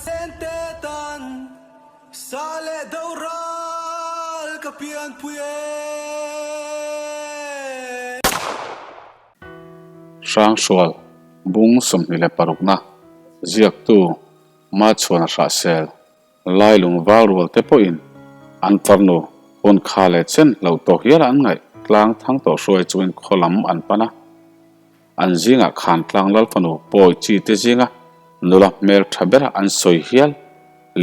sente tan sa leh do ral ka pianpui e. Hrangsual bung 26na ziaktu Machhuana Hrahsel Lailung val rual te pawhin an farnu hun kha leh chen lo tawk hial an ngaih tlang thang tawh hruai chungin khaw lam an pan a. An zingah khan tlang lal fanu pawi chi te zinga nula hmel tha bera an sawi hial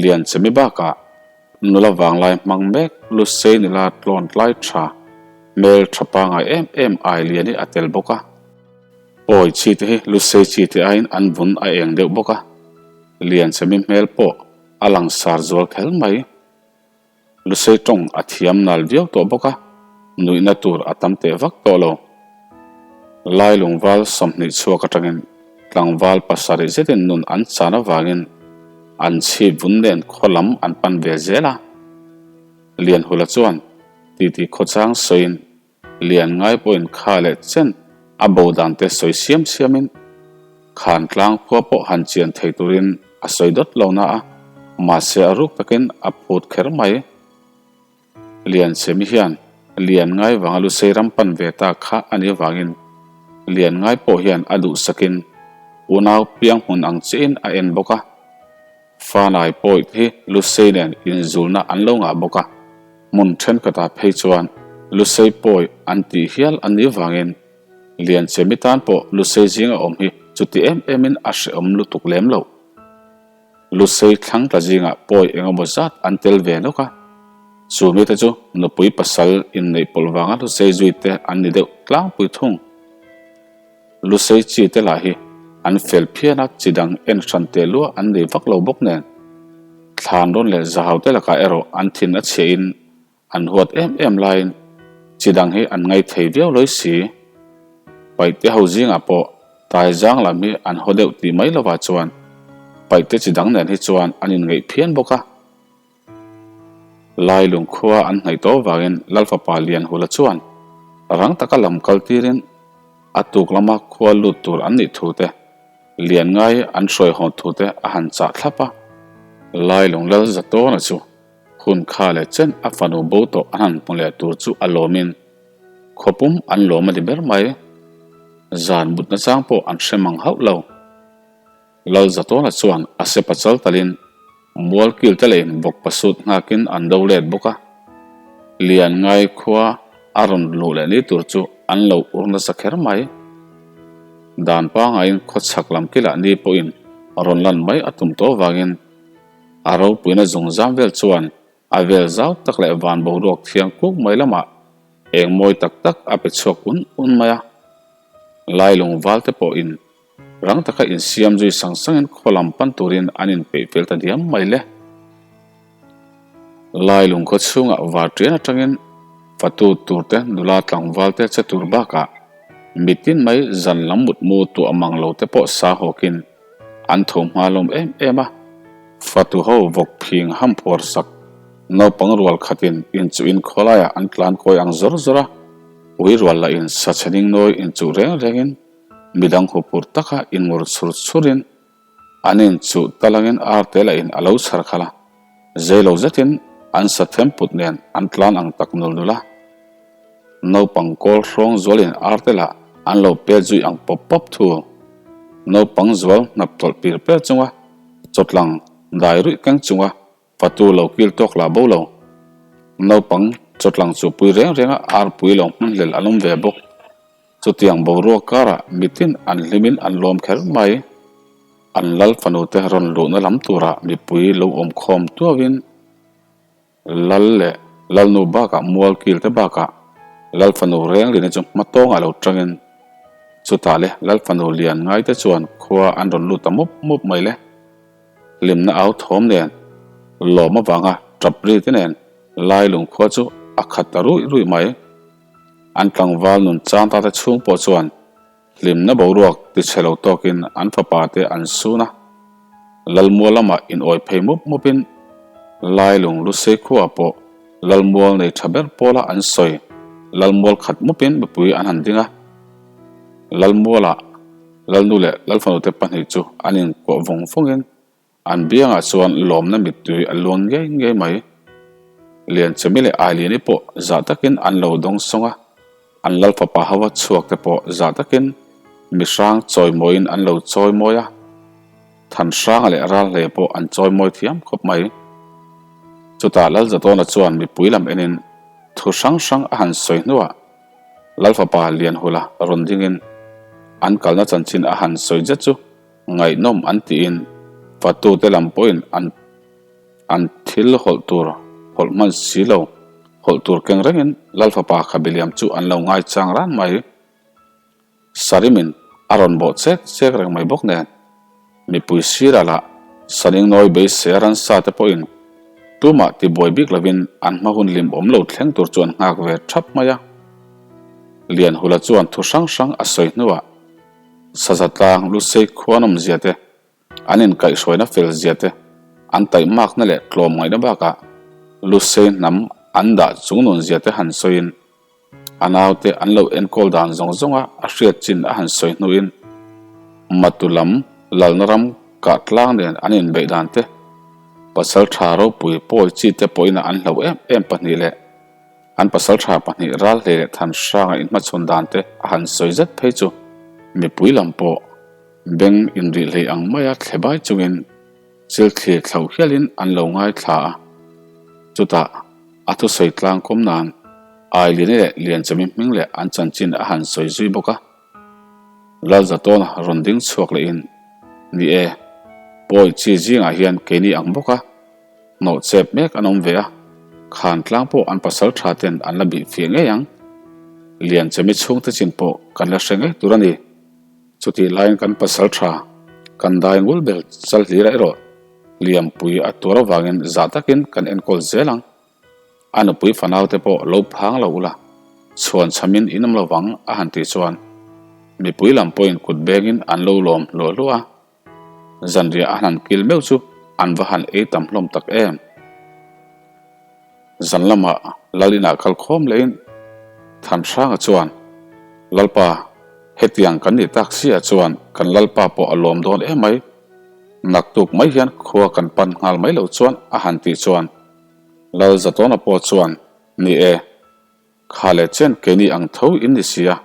lian chemi bakah nula vanglai hmang mek Lusei nula tlawn tlai tha hmel tha pangai em em ai lian hi a tel bawk a. Pawi chi te hi Lusei chi te aiin an vun a eng deuh bawk a. Lian chemi hmel pawh a langsar zual kher mai. Lusei tawng a thiam nal viau tawh bawk a, nuihna tur a tam teh vak tawh lo. Lailungval 20 chhuak atangin tlangval pasarih zetin nun an chan avangin an chhip vun nen khaw lam an pan ve zel a. Lianhula chuan titi khawchang sawiin Lian ngai pawhin kha leh chen a bo dan te sawi siam siamin khan tlang khua pawh han chian thei turin a sawi dawt lo na a, mahse a ruk takin a phut kher mai. Lian chhemi hian Lian ngai vanga Lusei ram pan ve ta kha a nih avangin Lian ngai pawh hian a duhsakin unau piang hmun ang chiahin a en bawk a. Fanai pawih hi Lusei nen inzulna an lo ngah bawk a, hmun thenkhatah phei chuan Lusei pawi an tih hial an nih vangin Lianchemi tan pawh Lusei zinga awm hi chuti em emin a hrehawm lutuk lem lo. Lusei thlang tla zingah pawi engemaw zat an tel ve nawk a, chu mite chu nupui pasal inneih pawlh vanga Lusei zuite an ni deuh tlangpui thung. Lusei chi te lah hi an fel phian a, chi dang en hran teh lua an nei vak lo bawk nen. Thlan rawn leh zahau te lakah erawh an thin a chhiah in an huat em em laiin chi dang hi an ngai thei viau lawi si. Paihte ho zingah pawh taizang lam hi an haw deuh tih mai lovah chuan paihte chi dang nen hi chuan an inngeih phian bawk a. Lailung khua an hnaih tawh avangin Lalfapa Lianhula chuan rang taka lam kal tirin a tuk lama khua lut tur an nih thu te, lian ngai an hruai hawn thu te a han chah thlap a. Lailung Lal Zatawna chu hun kha leh chen a fanu bo tawh an han hmu leh tur chu a lawmin khawpum an lawm a ni ber mai. Zan mutna chang pawh an hre mang hauh lo. Lal Zatawna chuan a sepa chal talin Mualkil te leiin bawk pasut nghakin an do let bawk a, Lian ngai khua a rawn luh leh ni tur chu an lo ur nasa kher mai. Dan pangaiin khaw chhak lam kilah ni pawhin rawn lan mai a tum tawh vangin a ropuina zungzam vel chuan a vel zau tak leh van boruak thiang kuk mai lamah eng mawi tak tak a pe chhuak un un mai a. Lailung val te pawhin Rang taka insiam zui sang sangin khaw lam pan turin an inpeih fel ta diam mai le. Lailung khaw chhungah varṭian aṭangin fatu turte nula tlangval te che tur bakah mitin mai zan lam mutmu tuah mang lo te pawh sa hawkin an tho hma lawm em em a. Fatu ho vawk phing ham phuar sak naupang rual khatin inchuhin khawlaiah an tlan kawi ang zawr zawr a, ui rual lahin sa chhening nawi inchuh reng rengin Midang huphurh taka inngawr chhur chhurin an inchuh talangin arte lahin a lo chhar khalh a, zeilo zetin an sa them put nen an tlan ang tak nul nul a. Naupang kawl hrawng zualin arte lah an lo pet zui ang pawp pawp thu. Naupang zual hnap tawlh pir per chunga chawtlang dai ruih keng chunga Fatu lo kil tawk lah bo lo. Naupang chawtlang chu pui reng renga arpui lo hman hlel an awm ve bawk. Chutiang boruak karah mitin an hlimin an lawm kher mai. An lal fanute rawn luhna lam turah mipui lo awm khawm tuauin lal leh lalnu bakah mual kil te bakah lal fanu reng lina chu hma tawngah lo tangin chutah le lal fanu lian ngaite chuan khua an rawn lut ta mup mup mai le. Hlimna au thawm nen, lawm avanga tap ri te nen lai lungkhua chu a khat ta ruih ruih mai. An tlangval nun chang ta te chhung pawh chuan hlimna boruak ti chhe lo tawkin an fapa te an sun a. Lalmual lamah inawi phei mup mupin lai lung lusei khuaah pawh Lalmual nei tha ber pawla an sawi Lalmual khat mupin mipui an han ding a. Lalmualah Lalnu leh Lalfanute pahnih chu an inkuah vawng vawngin An biangah chuan lawmna mittui a luang ngei ngei mai. Lianchemi leh Ailiani pawh zah takin an lo dawng sawng a, an Lalfapa hova chhuak te pawh zah takin mi hrang chawimawiin an lo chawimawi a, Thanhranga leh Ralhlei pawh an chawimawi thiam khawp mai. Chutah Lalzatawna chuan mipui lam enin thu hrang hrang a han sawi hnuah Lalfapa Lianhula rawn dingin an kalna chanchin a han sawi zet chu Ngaihnawm an tiin fatute lam pawhin an an thil hawlh tur hawlh hman si lo, hawlh tur keng rengin Lal fapa Khabe Liam chu an lo ngaichang ran mai. Sarimin a rawn bawh chek chek reng mai bawk nen, mipui sirah lah Saningnawi beisei a ransa te pawhin tumah tibuai bik lovin an hma hun hlim awm lo thleng tur chu an nghak ve thap mai a. Lianhula chuan thu hrang hrang a sawi hnuah Saza tlang Lusei khua nawmzia te, an inkaihhruaina felzia te, an taihmakna leh tlawmngaihna bakah Lusei hnam an dah chungnunzia te han sawiin a naute an lo enkawl dan zawng zawnga a hriat chin a han sawi hnuin Matu lam lalna ram kah tlang nen an inbeih dan te, pasaltha ropui pawi chi te pawhin an hloh em em pahnih leh An pasaltha pahnih Ralhlei leh Thanhranga inhmachhawn dan te a han sawi zet phei chu mipui lam pawh beng inrihhlei ang maia thle bai chungin chil thlir thlo hialin an lo ngaithla a. Chutah a thusawi tlang kawm nan Ailini leh Lianchemi hming leh an chanchin a han sawi zui bawk a. Lalzatawna rawn ding chhuak lehin, Ni e, pawi chi zingah hian keini ang bawk a. Hnawh chep mek an awm ve a, khan tlang pawh an pasal tha ten an la bih fiah ngei ang. Lianchemi chhungte chin pawh kan la hre ngei tur a ni. Chutih laiin kan pasal tha kan dai ngul ber chal hlira erawh Liampui a tuar avangin zah takin kan enkawl zel ang. A nupui fanaute pawh lo phang lo ula, chhuan chhamin in awm lovang a han tih chuan mipui lam pawhin kut bengin an lo lawm hluah hluah a. Zanriah a han kil meuh chu an va han ei tam hlawm tak em. Zan lamah Lal inah kal khawm lehin Thanhranga chuan, Lalpa, hetiang kan nih tak si ah chuan kan Lalpa pawh a lawm dawn em mai. Naktuk mai hian khua kan pan nghal mai loh chuan a han tih chuan Lal Zatawna pawh chuan, Ni e. Kha leh chen keini ang tho in ni si a,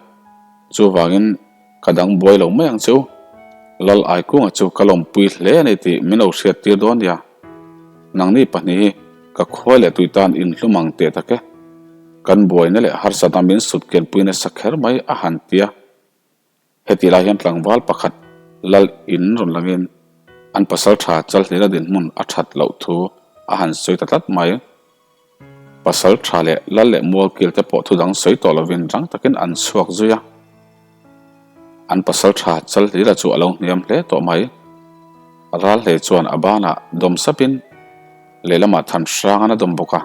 chuvangin ka dang buai lo mai ang che u. Lal Aikunga chu ka lawmpui hle a ni tih min lo hriat tir dawn nia. Nangni pahnih hi ka khuai leh tui tan in hlum ang teh tak e. Kan buaina leh harsatna min sut kianpui nasa kher mai a han ti a. Hetih lai hian tlangval pakhat lal in rawn langin an pasal tha Chalhlira dinhmun a that loh thu a han sawi ta tlat mai. Pasal tha leh lal leh mualkil te pawh thudang sawi tawh lovin rang takin an chhuak zui a. An pasal tha Chalhlira chu a lo hniam hle tawh mai. Ralhlei chuan a banah dawm sapin lehlamah Thanhrangan a dawm bawk a.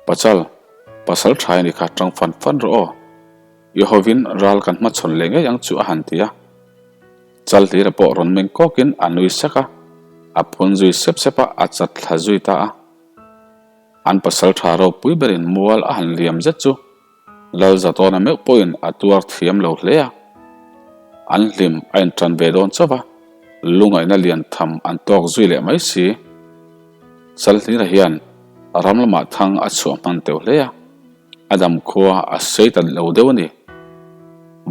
Pachal, pasal tha i ni kha tang fan fan rawh aw. I hovin ral kan hmachhawn leh ngei ang chu a han ti a. Chal hlira pawh rawn meng kawkin a nui sak a, a phun zui sep sep a, a chat thla zui ta a. An pasal tha ropui berin mual a han liam zet chu Lalzatawna meuh pawhin a tuar thiam lo hle a. An hlim a intan ve dawn chauh a, lungaihna lian tham an tawk zui leh mai si. Chalhlira hian ram lamah thang a chhuah hman teuh hle a, a dam khua a sei ta lo deuh a ni.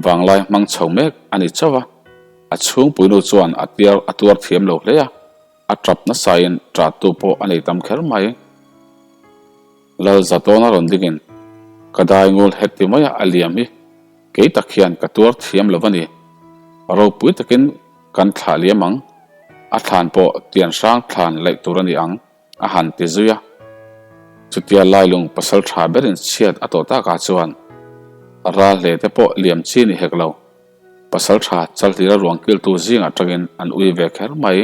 Vanglai hmang chho mek a ni chauh a, a chhungpuinu chuan a tiar a tuar thiam lo hle a, a tap nasain ṭahtu pawh a nei tam kher mai. Lalzatawna rawn dingin, Ka dai ngul heti maia a liam hi kei tak hian ka tuar thiam lo a ni. Ropui takin kan thlah liam ang, a thlan pawh tian hrang thlan laih tur a ni ang, a han ti zui a. Chutia Lailung pasal tha berin chhiat a tawh takah chuan ral hle te pawh liam chi ni hek lo, pasal tha Chalhlira ruang kiltu zingah tangin an ui ve kher mai.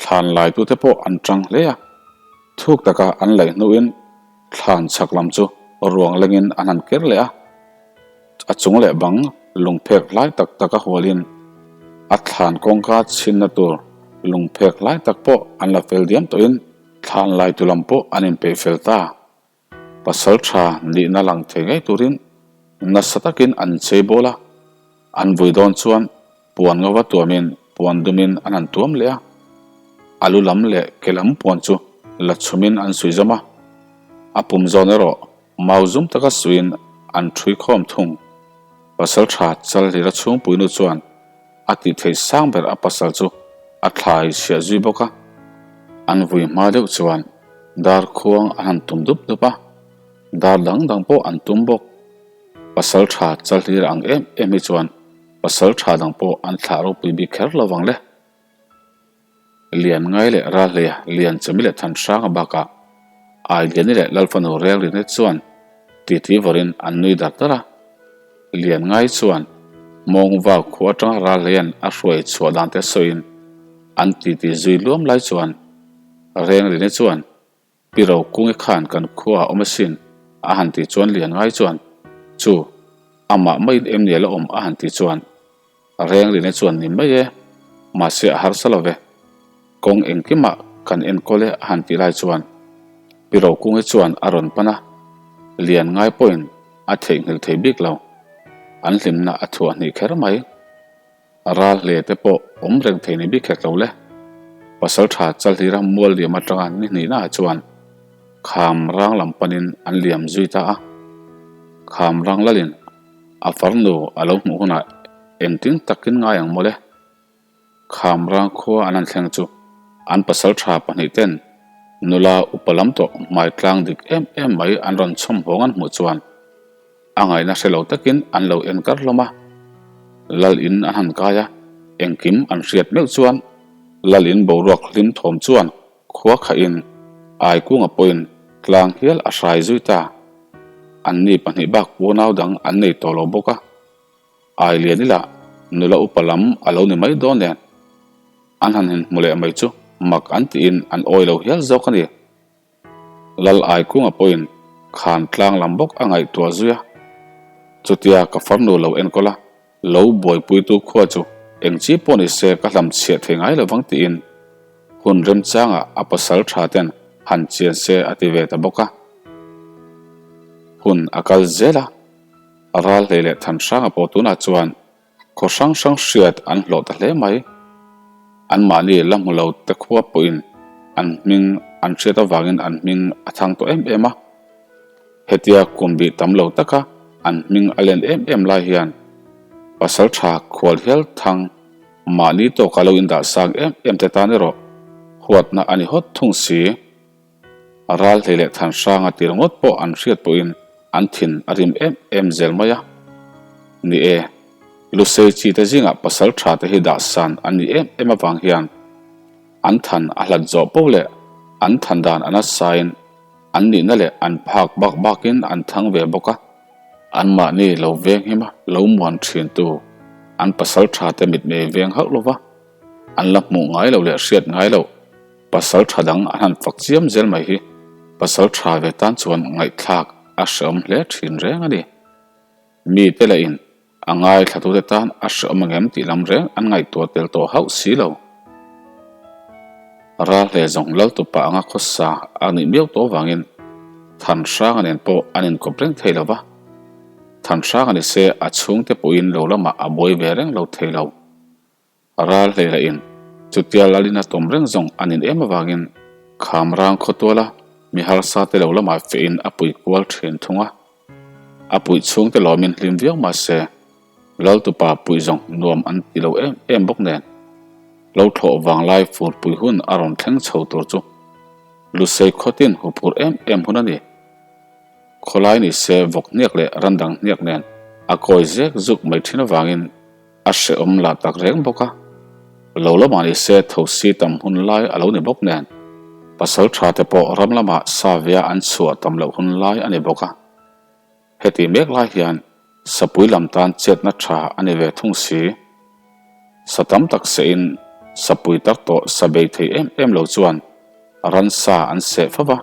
Thlan laitute pawh an tang hle a, thuk taka an laih hnuin thlan chhak lam chu ruang lengin an han ker leh a, a chung leh bang lungphek hlai tak taka hualin a thlan kawngka chhinna tur lungphek hlai tak pawh an la fel diam tawhin thlan laitu lam pawh an inpeih fel ta. Pasal tha nihna lang thei ngei turin nasa takin an chei bawl a, an vui dawn chuan puan ngova tuamin. puan dumin an han tuam leh a, a lu lam leh ke lam puan chu la chhumin an suih zawm a, a pum zawn erawh mau zum taka suihin an ṭhui khawm thung. Pasal ṭha Chalhlira chhungpuinu chuan a tih theih sang ber a pasal chu a thlai chhiah zui bawk a, an vui hma deuh chuan dar khuang an han tum dup dup a, dar dang dang pawh an tum bawk. Pasal ṭha Chalhlira ang em em hi chuan pasal ṭha dang pawh an thlah ropui bik kher lo vang le. Lian ngai leh Ralhleia, Lian Chemi leh Thanhranga bakah Ailiani leh Lalfanu Rengrine chuan titi vawrin an nui dar dar a. Lian ngai chuan Mawngvau khua atanga Ralhleia'n a hruai chhuah dan te sawiin an titi zui luam lai chuan Rengrine chuan Pi Rokungi khan kan khua a awm asin a han tih chuan Lian ngai chuan chu amah maiin em ni a la awm a han tih chuan Rengrine chuan ni mai e, mahse a harsa lo ve. Kawng engkimah kan enkawl e a han tih lai chuan Pi Rokungi chuan a rawn pan a, Lian ngai pawhin a theihnghilh thei bik lo. An hlimna a thuah hnih kher mai. Ral hle te pawh awm reng thei ni bik hek lo le. Pasal tha Chalhlira mual liam atanga ni hnihnaah chuan Kham rang lam panin an liam zui ta a. Kham rang lalin a farnu a lo hmuh hunah engtin takin ngai ang mawle. Kham rang khua an han thleng chu an pasal tha pahnihten nula upa lam tawh hmai tlang dik em em mai an rawn chhawm hawng an hmuh chuan A ngaihna hre lo takin an lo en kar hlawm a. Lal in an han kai a, engkim an hriat meuh chuan Lal in boruak hlim thawm chuan khua khahin Aikunga pawhin tlang hial a hrai zui ta. Anni pahnih bak unau dang an nei tawh lo bawk a. Ailian ila nula upa lam a lo ni mai dawn nen. An han inhmu leh mai chu mak an tiin an awi lo hial zawk a ni. Lal Aikunga pawhin khan tlang lam bawk a ngaihtuah zui a, chutia ka farnu lo enkawl a, lo buaipuitu khua chu eng chi pawh ni se ka hlam chhiah thei ngai lo vang tiin hun remchangah a pasal tha ten han chian se a ti ve ta bawk a. Hun a kal zel a, Ralhlei leh Thanhranga pawh tunah chuan Khaw hrang hrang hriat an hlawh ta hle mai. Anmahni la hmu lo te khua pawhin an hming an hriat avangin an hming a thang tawh em em a. Hetia kum bih tam lo taka an hming a len em em lai hian pasal tha khual hial thang mahni tawka lo indah sang em em te tan erawh huatna a ni hawt thung si. A ral hlei leh than hranga tir ngawt pawh an hriat pawhin an thin a rim em em zel mai a. Ni e, Lusei chi te zingah pasal tha te hi dah san an nih em em avang hian an than a hlat zawh poh leh an than dan a nasain an nihna leh an phak bak bakin an thang ve bawk a. Anmahni lo veng hima lo muan thintu an pasal tha te mitmei veng hauh lova an la hmuh ngai loh leh hriat ngai loh Pasal tha dang an han fak chiam zel mai hi pasal tha ve tan chuan ngaihthlak a hreawm hle thin reng a ni. Mite lahin a ngaithlatute tan a hreawm angem tih lam reng an ngaihtuah tel tawh hauh si lo. Ralhle zawng Laltupa anga khawsa a nih miau tawh vangin Thanhranga nen pawh an inkawp reng thei lo va, Thanhranga ni se a chhungte pawhin lo lamah a buai ve reng lo thei lo. Ral hlei lah in chutia lalin a tawm reng zawng an in em avangin kham rang khawtuala mi harsa te lo lamah feh in a pui kual thin thung a. A puih chhung te lawmin hlim viau mah se Laltupa puih zawng nuam an ti lo em em bawk nen lo thlawh vanglai furpui hun a rawn thleng chho tur chu Lusei khawtin huphurh em em hun a ni. Khawlai ni se vawk hniak leh ran dang hniak nen a kawi zek zuk mai thin avangin A hrehawm lah tak reng bawk a, lo lamah ni se thosi tam hun lai a lo ni bawk nen, pasal tha te pawh ram lamah sa via an chhuah tam loh hun lai a ni bawk a. Heti mek lai hian sapui lam tan chetna tha a ni ve thung si. Sa tam tak sehin sapui tak tawh sa bei thei em em lo chuan ransa an seh fo va,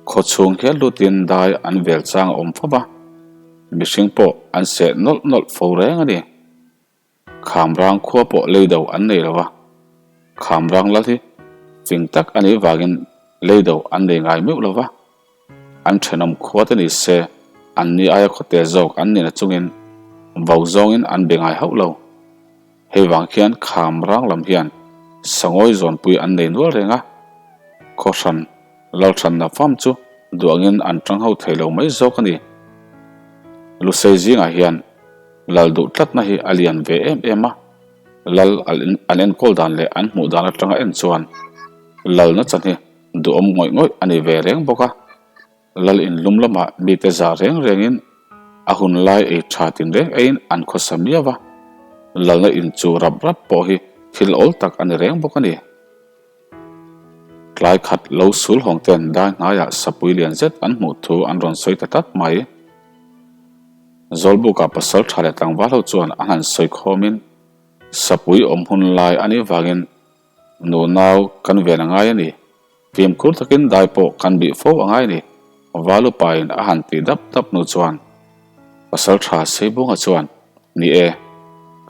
khawchhung hial lutin dai an vel chang a awm fo va. Mihring pawh an seh nawlh nawlh fo reng a ni. Khamrang khua pawh leido an nei lo va, Khamrang lal hi fing tak a nih vangin leido an nei ngai meuh lo va. An thenawm khua te ni se an ni aia khawte zawk an nihna chungin vo zawngin an be ngai hauh lo. Hei vang hian kham rang lam hian sangawi zawnpui an nei nual reng a, khawhran lalhranna fam chu duangin an tang ho thei lo mai zawk a ni. Lusei zingah hian lal duh tlatna hi a lian ve em em a, lal an enkawl dan leh an hmuh dan atanga en chuan lalna chan hi duhawm ngawih ngawih a ni ve reng bawk a. Lal inlum lamah mite zah reng rengin a hun lai ei tha tinreng eiin an khawsa miau a, lalna inchuh rap rap pawh hi thil awl tak a ni reng bawk a ni. Tlai khat lo sul hawng ten dai hnaiah sapui lian zet an hmuh thu an rawn sawi ta tlat mai. Zawlbuka pasal tha leh tlangval ho chuan an han sawi khawmin sapui awm hun lai a nih vangin nunau kan ven a ngai a ni. Fimkhur takin dai pawh kan bih fo a ngai ni, Valupain a han tih dap dap hnu chuan Pasal tha Seibunga chuan, Ni e,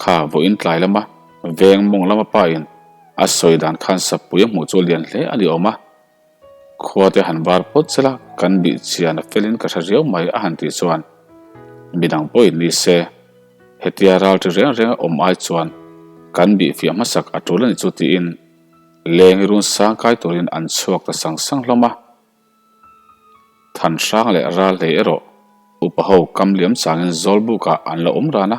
kha vawiin tlai lama veng mawng lama pain a sawi dan khan sapui a hmuh chu lian hle a ni awm a, khua te han var phawt sela kan bih chian a felin ka hre riau mai a han tih chuan midang pawhin ni se, hetia ral ṭi reng renga awm ai chuan kan bih fiah hmasak a ṭul a ni chu tiin Leng i run sang kai turin an chhuak ta sang sang hlawm a. Than hrang leh ral hlei erawh upa ho kam liam changin Zawlbukah an la awm ran a.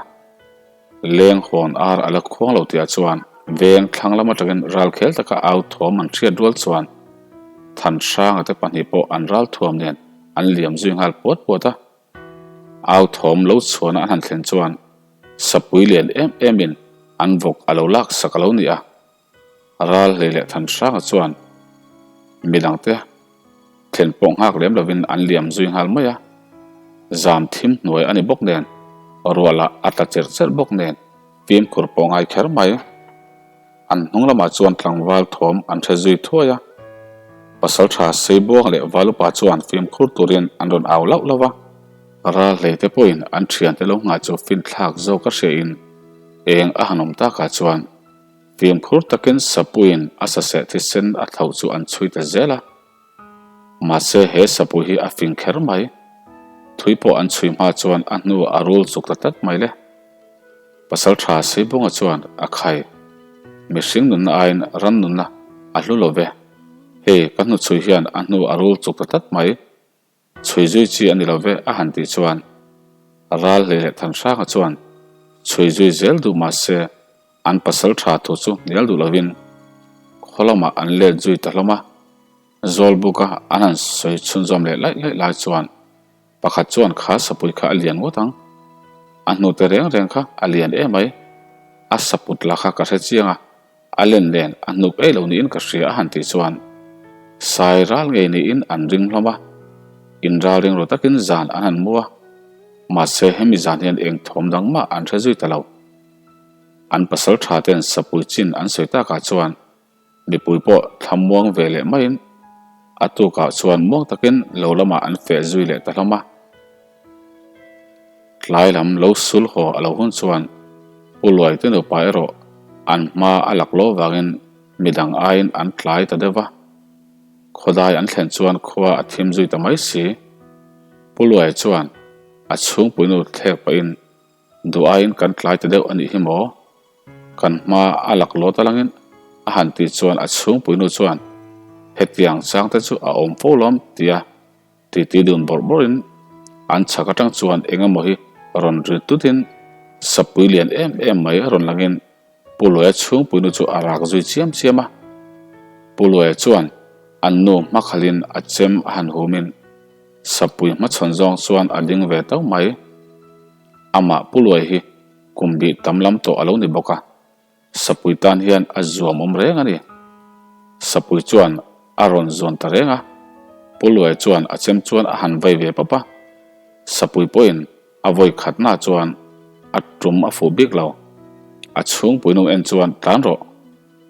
Leng hawn ar a la khuang lo tihah chuan veng thlang lam atangin ral khel taka au thuam an hriat rual chuan Than hranga te pahnih pawh an ral thuam nen an liam zui nghal puat puat a. Au thawm lo chhuahna an han thlen chuan sapui lian em emin an vawk a lo laksak a lo ni a. Ral hlei leh than hranga chuan midangte thlen pawh nghak lem lovin an liam zui nghal mai a, zam thim hnuai a ni bawk nen, ruah lah a tla cherh cherh bawk nen fimkhur pawh ngai kher mai. An hnung lamah chuan tlangval thawm an hre zui thuai a, Pasaltha Seibuang leh Valupa chuan fimkhur turin an rawn au lauh lauh a, ral hlei te pawhin an thiante lo nghah chu finthlak zawk a hriain eng a han awm takah chuan Fimkhur takin sapuiin a saseh thisen a thlauh chu an chhui ta zel a. Mahse he sapui hi a fing kher mai. Thui pawh an chhui hma chuan a hnu a rul chuk ta tlat mai le. Pasaltha Seibunga chuan a khai. Mihring nunna aiin ran nunna a hlu lo ve. Hei ka hnuchhui hian a hnu a rul chuk ta tlat mai. Chhui zui chi a ni lo ve a han tih chuan ral hlei leh Thanhranga chuan chhui zui zel duh mah se an pasal tha thu chu hnial duh lovin khaw lamah an let zui ta hlawm a. Zawlbuka an han sawi chhunzawm leh laih laih lai chuan pakhat chuan kha sapui kha a lian ngawt ang, a hnute reng reng kha a lian emai, a saput lah kha ka hre chiang a, A len nen a hnuk ei lo niin ka hria a han tih chuan sai ral ngei niin an ring hlawm a, in ral ring ru takin zan an han mu a, mahse hemi zan hian eng thawm dang mah an hre zui ta lo. An pasal tha ten sapui chin an sawi takah chuan mipui pawh thlamuang ve leh maiin a tukah chuan muang takin lo lamah an feh zui leh ta hlawm a. Tlai lam lo sul haw a lo hun chuan Pu Luaite nupa erawh an hma a lak lo vangin midang aiin an tlai ta deuh va. Khawdai an thlen chuan khua a thim zui ta mai si. Pu Luaia chuan a chhungpuinu thlek pahin duh aiin kan tlai ta deuh a nih hi maw? Kan hma a lak lawt alangin a han tih chuan a chhungpuinu chuan hetiang changte chu a awm fo lawm tia Titi dun bawrh bawrhin an chhak atang chuan eng emaw hi rawn ri tutin sapui lian em em mai rawn langin Pu Luaia chhungpuinu chu a rak zui chiam chiam a. Pu Luaia chuan an nu hmakhalhin a chem a han humin sapui hmachhawn zawng chuan a ding ve tau mai. Amah Pu Luaia hi kum bih tam lam tawh a lo ni bawk a. Sapui tan hian a zuam awm reng a ni. Sapui chuan a rawn zuan ta reng a, Pu Luai chuan a chem chuan a han vai ve pap a. Sapui pawhin a vawi khatna chuan a tum a fuh bik lo. A chhungpui nu en chuan tlan rawh,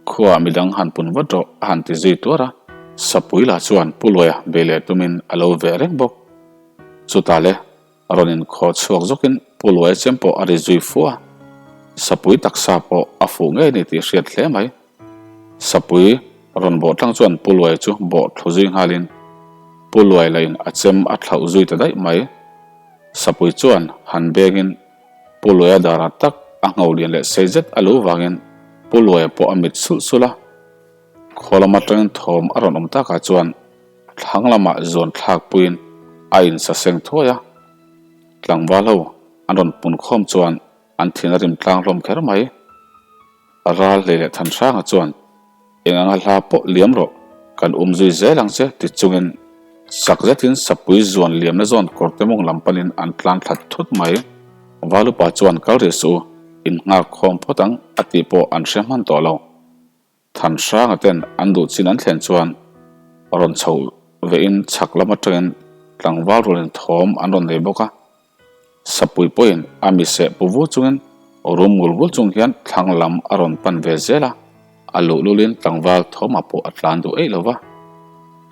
khuaah midang han pun vat rawh a han ti zui tuar a. Sapui lah chuan Pu Luaia bei leh tumin a lo veh reng bawk. Chutah le Rawn inkhawh chhuak zawkin Pu Luai chem pawh a ri zui fu a, Sapui taksa pawh a fuh ngei ni tih hriat hle mai. Sapui rawn bawh tlang chuan Pu Luai chu bawh thlu zui nghalin Pu Luai lahin a chem a thlauh zui ta daih mai. Sapui chuan han bengin Pu Luaia darah tak A ngho lian leh sei zet a lo vangin Pu Luaia pawh a mit sulh sulh a. Khaw lam atangin thawm a rawn awm takah chuan thlang lamah zuan thlak puiin a insaseng thuai a. Tlangval ho an rawn pun khawm chuan an thin a rim tlang hlawm kher mai. Ral hlei leh Thanhranga chuan Eng anga hla pawh liam rawh, kan um zui zel ang che ti chungin chak zetin sapui zuan liamna zawn kawr te mawng lam panin an tlan thla thut mai. Valupa chuan kal rih suh u, in nghak khawm phawt ang a tih pawh an hre hman tawh lo. Thanhranga ten an duh chin an thlen chuan rawn chho vein chhak lam atangin tlangval rualin thawm an rawn nei bawk a. Sapui pawhin a mi seh pu vu chungin rum ngul ngul chung hian thlang lam a rawn pan ve zel a, a luhlulin tlangval thawmah pawh a tlan duh eih lo va,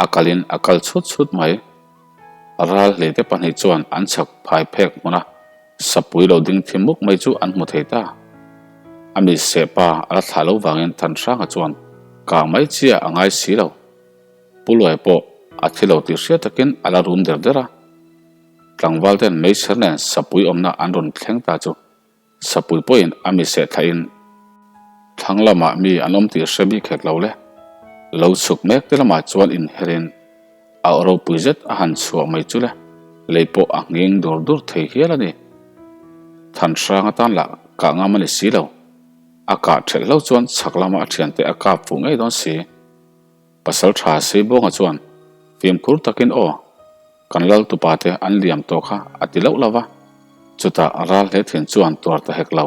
a kalin a kal chhut chhut mai. Ral hleite pahnih chuan an chhak phai phek hmun a, sapui lo ding thi muk mai chu an hmu thei ta. A mi seh pa a la thlah lo vangin Thanhranga chuan kah mai chiah a ngai si lo. Pu Luai pawh a thi lo tih hriat takin a la rum der der a. Tlangval ten meichher nen sapui awmna an rawn thleng ta chu sapui pawhin a mi seh thlahin thlang lamah mi an awm tih hre bik hek lo le. Lo chhuk mek te lamah chuan inherin a aw ropui zet a han chhuah mai chu le, lei pawh a nghing dur dur thei hial a ni. Thanhrang atan lah kah ngam a ni si lo. A kah ṭhelh hlo chuan chhak lama a ṭhiante a kap fuh ngei dawn si. Pasal tha Seibuanga chuan fimkhur takin aw, kan lal tupa te an liam tawh kha a ti loh lo va, chutah ral hle thin chuan tuar ta hek lo.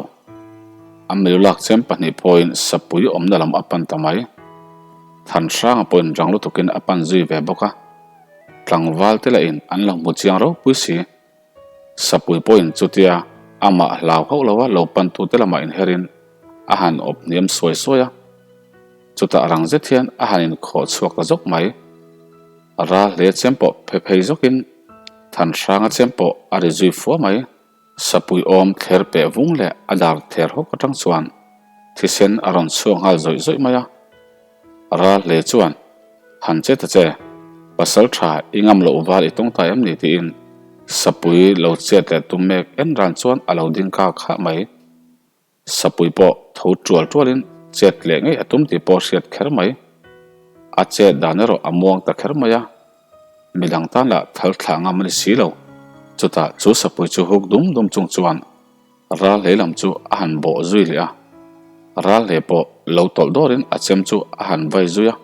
A milu lak chem pahnih pawhin sapui awmna lam a pan ta mai. Thanhranga pawhin rang lutukin a pan zui ve bawk a, tlangval te lahin an lo hmu chiang ropui si. Sapui pawhin chutia amah hlau hauh lova lo pantute lamah inherin a han awp hniam suai suai a. Chutah rang zet hian a han inkhawh chhuak ta zawk mai. Ral hle chem pawh phe phei zawkin Thanhranga chem pawh a ri zui fua mai. Sapui awm thler peh vung leh a dar thler hawk atang chuan thisen a rawn chhuak nghal zawih zawih mai a. Ral hle chuan, Han che ta che, pasal tha i ngam loh val i tawng ta em ni tiin Sapui lo chet leh tum mek en ran chuan a lo ding kak hah mai. Sapui pawh tho tual tualin chet leh ngei a tum tih pawh hriat kher mai. A chet dan erawh a muang ta kher mai a, midang tan lah thal thlah ngam a ni si lo. Chutah chu Sapui chu huk dum dum chung chuan Ral hlei lam chu a han bawh zui leh a, ral hlei pawh lo tawlh dawrin a chem chu a han vai zui a,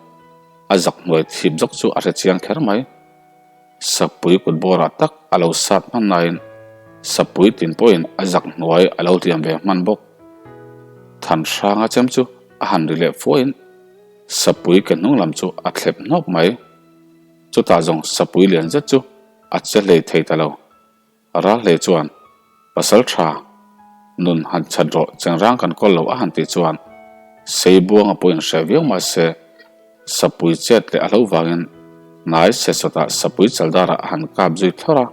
a zak hnuai thip zawk chu a hre chiang kher mai. Sapui kut bawrah tak a lo sat hman laiin Sapui tin pawhin a zak hnuai a lo hliam ve hman bawk. Thanhranga chem chu a han ri leh fuahin Sapui ke hnung lam chu a thlep hnawk mai. Chutah zawng Sapui lian zet chu a che hlei thei ta lo. Ralhlei chuan, Pasal tha, nun han chhat rawh, chengrang kan kawl lo a han tih chuan Seibuanga pawhin hreh viau mah se, Sapui chet leh a hlo vangin hnai sesawtah Sapui chaldarah a han kap zui thlawr a,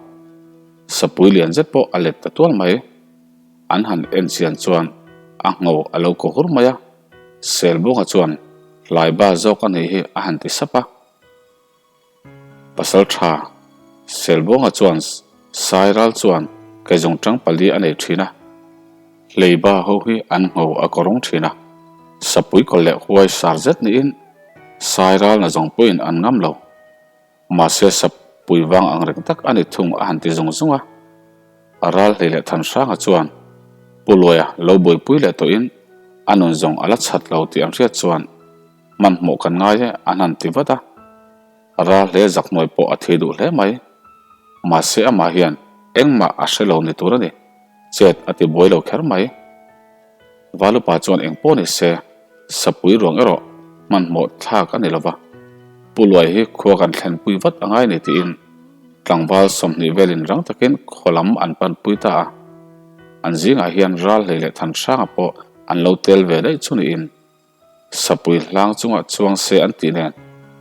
Sapui lian zet pawh a let ta tual mai. An han en chian chuan a ngho a lo kaw hur mai a, Selbuanga chuan hlaiba zawk a nih hi a han ti sap a. Pasal tha Selbuanga chuan Sairal chuan keizawng tang pali a nei thin a, Hleiba ho hi an ngho a kawrawng thin a, Sapui kawlh leh huai sar zet niin Sairal na zawng pawhin an ngam lo. Mahse Sapui vang ang reng tak a ni thung a han ti zung zung a. Ral hlei leh Thanhranga chuan Pu Luaia lo buaipui leh tawhin a nun zawng a la chhat lo tih an hriat chuan Hmanhmawh kan ngai e, an han ti vat a. Ral hle zakhnuai pawh a thei duh hle mai. Mahse amah hian engmah a hre lo ni tur a ni, chet a ti buai lo kher mai. Valupa chuan eng pawh ni se, sapui ruang erawh hmanhmawh thlak a ni lo va, Pu Luai hi khua kan thlenpui vat a ngai ni tiin tlangval 20 velin rang takin khaw lam an panpui ta a. An zingah hian ral hlei leh Thanhranga pawh an lo tel ve daih chu niin. Sapui hlang chungah chuang se an tih nen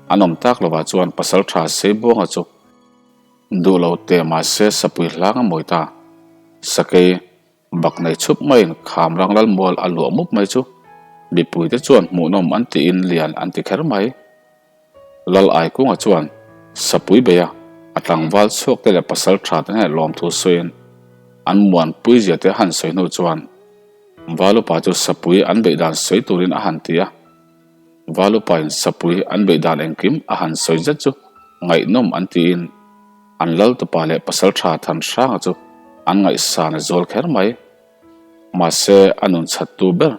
an awm tak lovah chuan pasal tha Seibuanga chu duh lo teh mahse sapui hlang a mawi ta. Sakei bak nei chhup maiin kham rang lal mual a luah mup mai chu mipuite chuan hmuhnawm an tiin lian an ti kher mai. Lal Aikunga chuan sapui beia a tlangval chhuakte leh pasal tha te hneh lawmthu sawiin an muanpui zia te han sawi hnu chuan. Valupa chu sapui an beih dan sawi turin a han ti a. Valupain sapui an beih dan engkim a han sawi zet chu ngaihnawm an tiin an laltupa leh pasaltha Thanhranga chu an ngaihsan a zual kher mai. Mahse a nun chhattu ber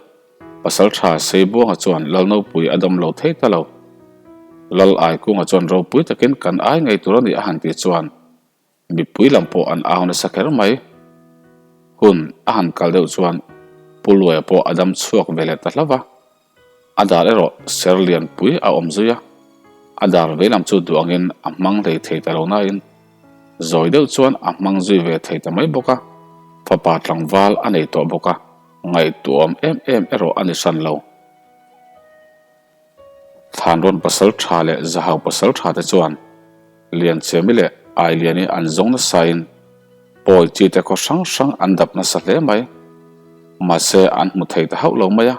Pasaltha Seibuanga chuan Lalnopui a dam lo thei ta lo. Lal Aikunga chuan ropui takin kan ai ngei tur a nih a han tih chuan mipui lam pawh an au nasa kher mai. Hun a han kal deuh chuan Pu Luaia pawh a dam chhuak ve leh ta hlauh a. A dar erawh ser lianpui a awm zui a, a dar veilam chu duh angin a hmang hlei thei ta lo nain zawi deuh chuan a hmang zui ve thei ta mai bawk a, fapa tlangval a nei tawh bawk a, ngaihtuahawm em em erawh a ni hran lo. Thlanrawn pasal tha leh Zahau pasal tha te chuan Lianchemi leh Ailiani an zawng nasain pawi chi te khaw hrang hrang an dap nasa hle mai. Mahse an hmu thei ta hauh lo mai a.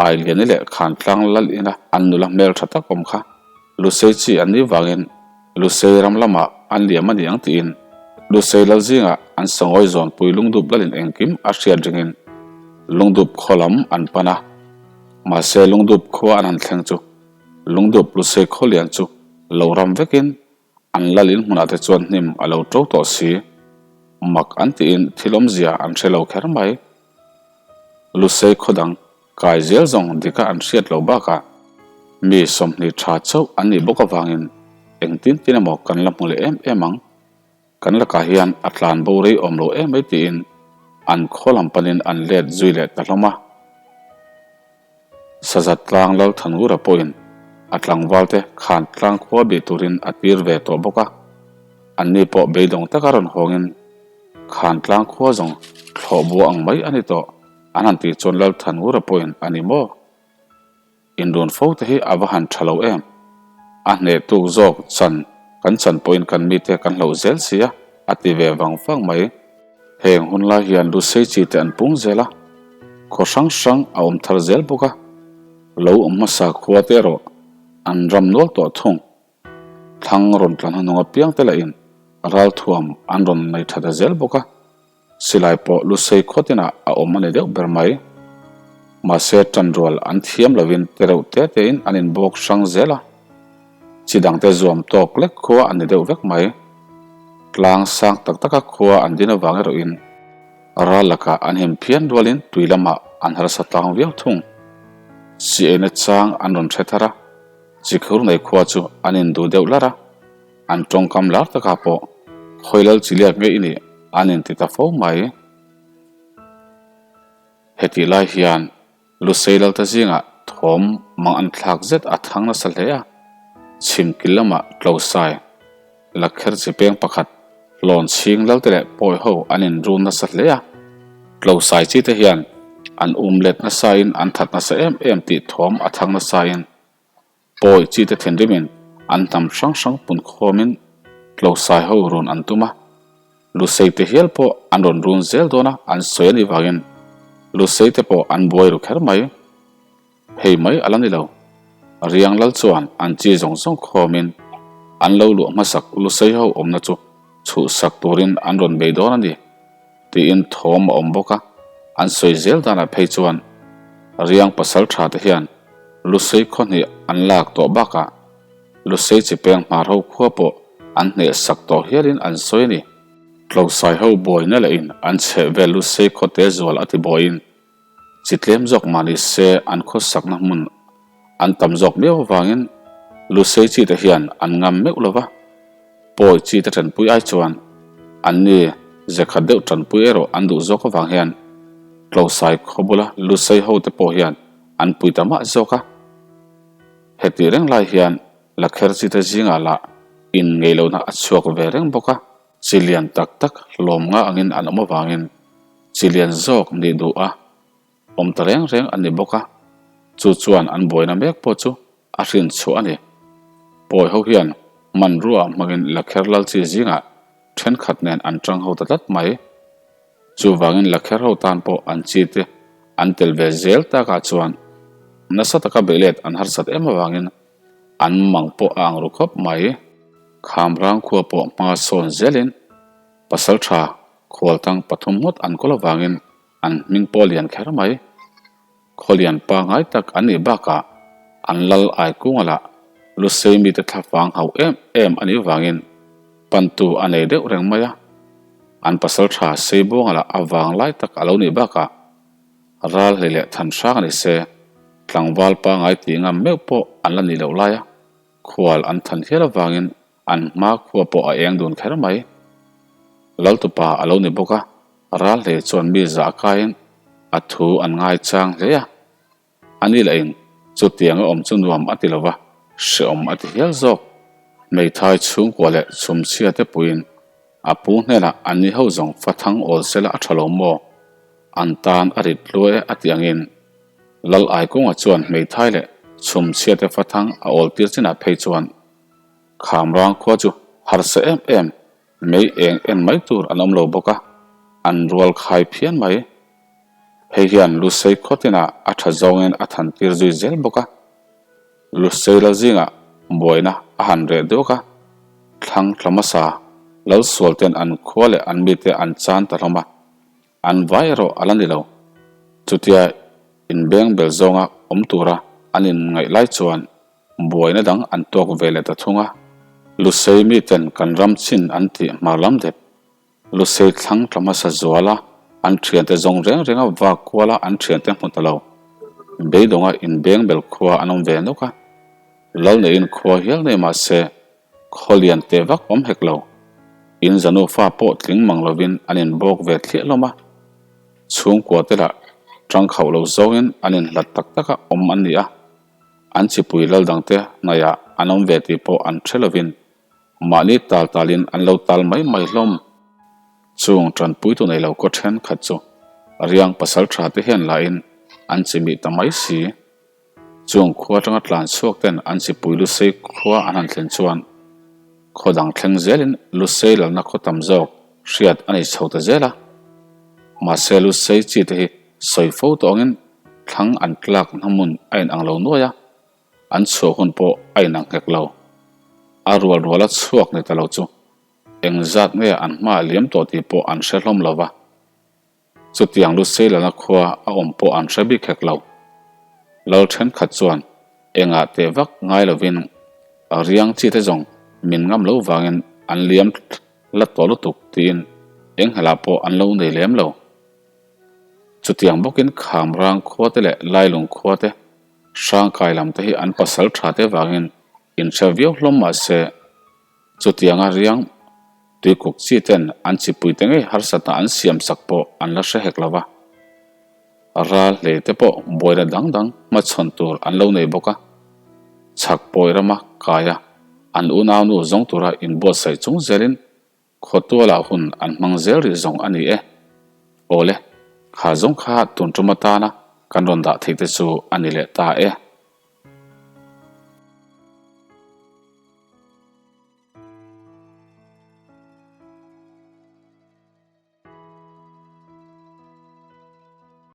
Ailiani leh Khantlang lal ina an nula hmel tha tak awm kha Lusei chi an nih vangin Lusei ram lamah an liam a ni ang tiin Lusei lal zingah an sangawi zawnpui Lungdup lalin engkim a hriat ringin Lungdup khaw lam an pan a. Mahse Lungdup khua an han thleng chu Lungdup Lusei khaw lian chu lo ram vekin an lal in hmunah te chuan hnim a lo to tawh si. Mak an tiin thil awmzia an hre lo kher mai. Lusei khaw dang kai zel zawng dika an hriat lo bakah mi 20 tha chauh an nih bawk avangin engtin tin emaw kan la hmu leh em em ang. Kan lakah hian a tlan bo rei awm lo em mai tiin an khaw lam panin an let zui leh ta hlawm a. Sazat tlang Lalthanngura pawhin a tlangvalte khan tlang khua bih turin a tir ve tawh bawk a, anni pawh beidawng taka rawn hawngin khan tlang khua zawng thlawh bua ang mai a ni tawh an han tih chuan Lalthanngura pawhin a ni maw? Inrun fo te hi a va han tha lo em? A hneh tuk zawk chan kan chan pawhin kan mite kan hloh zel si a, a ti ve vang vang mai. Heng hun lai hian Lusei chi te an pung zel a, khaw hrang hrang a awm thar zel bawk a, lo awm hmasa khua te erawh an ram nual tawh thung. Thlang rawn tla hnahnawng apiang te lahin ralthuam an rawn nei tha ta zel bawk a, silai pawh Lusei khaw tinah a awm a ni deuh ber mai. Mahse tanrual an thiam lovin te reuh te tein an inbawk hrang zel a. Chi dangte zuam tawk lek khua an ni deuh vek mai. Tlang sang tak taka khua an din avang erawhin ral lakah an him phian rualin tui lamah an harsa tlang viau thung. Chi eina chang an rawn hre thar a, chi khur nei khua chu an induh deuh lar a, an tawngkam lar takah pawh khawilal chi liak ngei i nih an inti ta fo mai. Hetih lai hian Lusei Lalta zingah thawm mang an thlak zet a thang nasa hle a, chhim kil lamah Tlosai, Lakher chi peng pakhat, Hlawn chhing Lalte leh Pawi ho an inrun nasa hle a. Tlosai chi te hian an um let nasain an that nasa em em tih thawm a thang nasain Pawi chi te thinrimin an hnam hrang hrang pun khawmin Tlosai ho run an tum a, Lusei te hial pawh an rawn run zel dawn a an sawi a nih vangin Lusei te pawh an buai ru kher mai. Hei mai a la ni lo. Riang lal chuan an chi zawng zawng khawmin an lo luah hmasak Lusei ho awmna chu chhuhsak turin an rawn bei dawn a ni. Tiin thawm a awm bawk a, an sawi zel danah phei chuan Riang pasal tha te hian Lusei khaw hnih an lak tawh bakah Lusei chi peng hmar ho khua pawh an hneh sak tawh hialin an sawi a ni. Tlosai ho buaina lehin an chheh vel Lusei khaw te zual a ti buaiin chi tlem zawk mah ni se an khawsakna hmun an tam zawk miau avangin Lusei chi te hian an ngam meuh lo va. Pawi chi te tanpui ai chuan anni ze khat deuh tanpui erawh an duh zawk avang hian Tlosai khaw bula Lusei ho te pawh hian an pui ta mah zawk a. Hetih reng lai hian Lakher chi te zingah lah in ngei lohna a chhuak ve reng bawk a. Chi lian tak tak hlawm nga angin an awm avangin chi lian zawk nih duh a awm ta reng reng a ni bawk a, chu chuan an buaina mek pawh chu a hrin chhuah a ni. Pawi ho hian hmanrua hmangin Lakher lal chi zingah thenkhat nen an tang ho ta tlat mai. Chuvangin Lakher ho tan pawh an chi te an tel ve zel takah chuan nasa taka beihlet an harsat em avangin an mang pawh a ang ru khawp mai. Khamrang khua pawh hma sawn zelin Pasaltha khualtang pathum ngawt an kawl avangin. An hming pawh lian kher mai. Khawlian pangai tak an nih bakah an lal Aikunga lah Lusei mite thlafang hauh em em a nih vangin pantu a nei deuh reng mai a. An pasaltha Seibuanga lah a vang lai tak a lo nih bakah ral hlei leh than hrang a ni se, tlangval pangai tih ngam meuh pawh an la nih loh lai a, khual an than hial avangin an hma khua pawh a eng dun kher mai. Laltupa a lo ni bawk a, Ral hle chuan mi zah kaiin a thu an ngaichang hle a, a ni lahin chutianga awm chu nuam a ti lo va, hrehawm a ti hial zawk. Hmeithai chhungkua leh chhumchhia te puiin a pu hnenah an ni ho zawng fa thang awl sela a tha lo maw? An tan a rit tlua e a ti angin Lal Aikunga chuan hmeithai leh chhumchhia te fa thang a awl tir chinah phei chuan Khamrang khua chu harsa em em Mei eng en mai tur an awm lo bawk a, an rual khai phian mai. Hei hian Lusei khawtinah a tha zawngin a than tir zui zel bawk a. Lusei lal zingah buaina a han reh duak a, thlang tla hmasa Lalsual ten an khua leh an mite an chan ta hlawm a, an vai erawh a la ni lo. Chutia inbeng bel zawnga awm tura an inngaih lai chuan Buaina dang an tawk ve leh ta thung a, Lusei miten kan ram chin an tih hmar lam dep. Lusei thlang tla hmasa zuala an thiante zawng reng renga vak kuala an thiante hmu ta lo. Beidawnga inbeng bel khua an awm ve nawk a, Lal neiin khua hial nei mah se khaw lian teh vak awm hek lo. In zanu fa pawh tling mang lovin an inbawk ve thliah hlawm a, chhungkua te lah tangkhauh lo zawngin an inhlat tak taka awm an ni a. An chipui lal dangte hnaihah an awm ve tih pawh an hre lovin mahni tal talin an lo tal mai mai hlawm. Chung tanpuitu nei lo kaw thenkhat chu riang pasal tha te hian lahin an chimih ta mai si. Chung khua atanga tlan chhuak ten an chipui Lusei khua an han thlen chuan khaw dang thleng zelin Lusei lalna khaw tam zawk hriat a nei chho ta zel a. Mahse Lusei chi te hi sawi fo tawh angin thlang an tlak na hmun a inang lo nuai a, an chhuah hun pawh a inang nghek lo. A rual ruala chhuak ni ta lo chu eng zat nge an hmaah liam tawh tih pawh an hre hlawm lo va. Chutiang Lusei lana khua a awm pawh an hre bik hek lo. Lal thenkhat chuan engah teh vak ngai lovin riang chi te zawng min ngam lo vangin an liam la tawh lutuk tiin enghelah pawh an lo nei lem lo. Chutiang bawkin Khamrang khua te leh Lailung khua te, Hrangkai lam te hi an pasal tha te vangin inhre viau hlawm mah se, chutianga riang tuikuk chi ten an chipui te ngei harsatna an siam sak pawh an la hre hek lo va. Ral hlei te pawh buaina dang dang hmachhawn tur an lo nei bawk a, chhak pawi rama kaia an unaunu zawng tura inbuatsaih chung zelin Khawtualah hun an hmang zel rih zawng a ni e. Awle, kha zawng kha tun tum atana kan rawn dah theih te chu a ni leh ta e.